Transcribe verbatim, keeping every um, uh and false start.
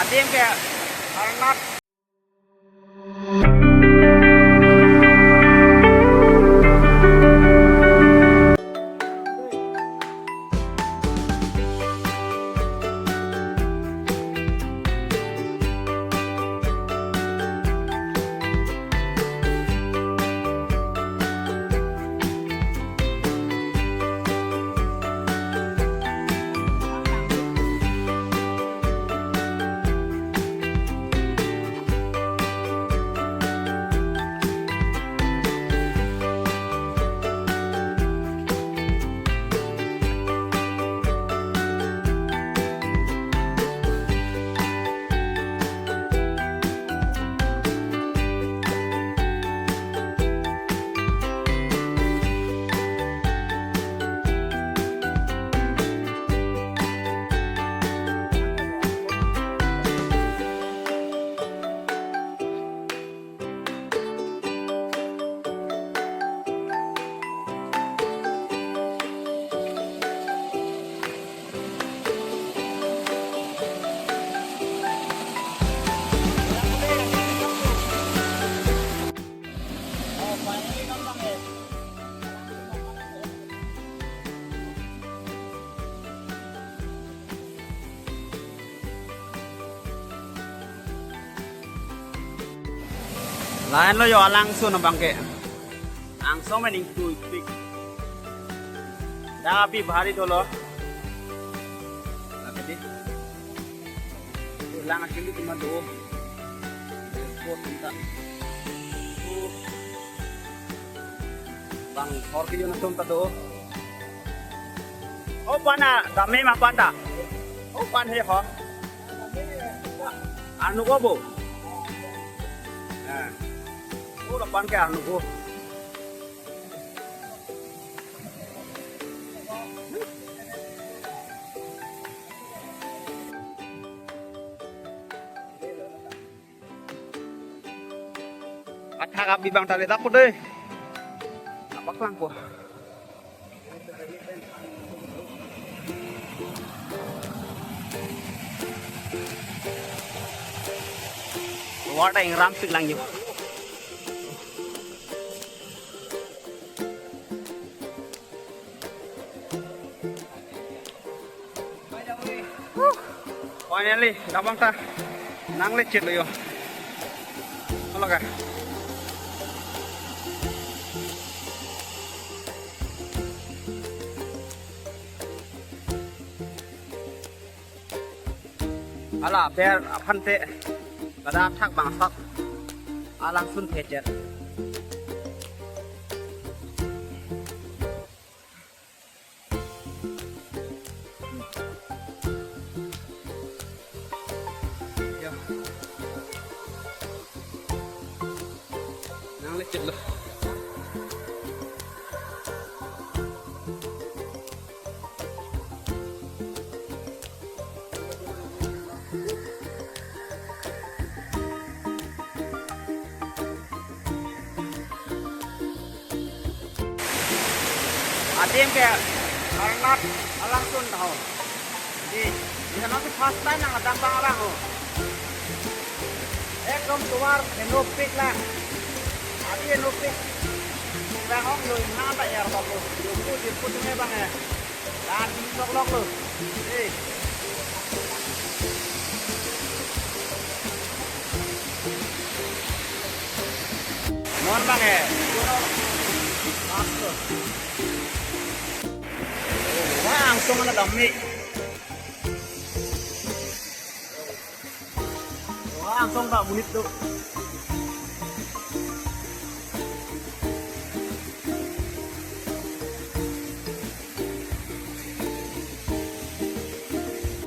Adim ke Harnath. Lahenlo yo alangsun abang ke. Angsong pen ingtuipik. Dak api bahari dolo. Lake di. Lang akim di cuma do. Airport kita. Bang hor ke yo atum ta do. O pana dam me ma panta. O pan he ho. Anu ko bo. Nah. O la pan ke anu ko. Athak api bang tali tapo dei. Apak lang po. Warta ingram sik lang yo. Finally, labang ta nanglechetlo yo. Halo ka? Hala ber aphan te kada athak bang asap alangsun thecher. Ya. Nanglechetlo. Adim ke Harnath alangsun ho. Di, di sana tu first time nangdam abang abang ho. Ekdom tovar henopik lang. Adi henopik. Bang hong lo inghang ta yar bang lo. Yoku, yoku tu me bang eh. Dan sok lok lo. Eh. Non bang eh. Pas lo. Wah, angsong anak dami. Wah, angsong tak bunit tu.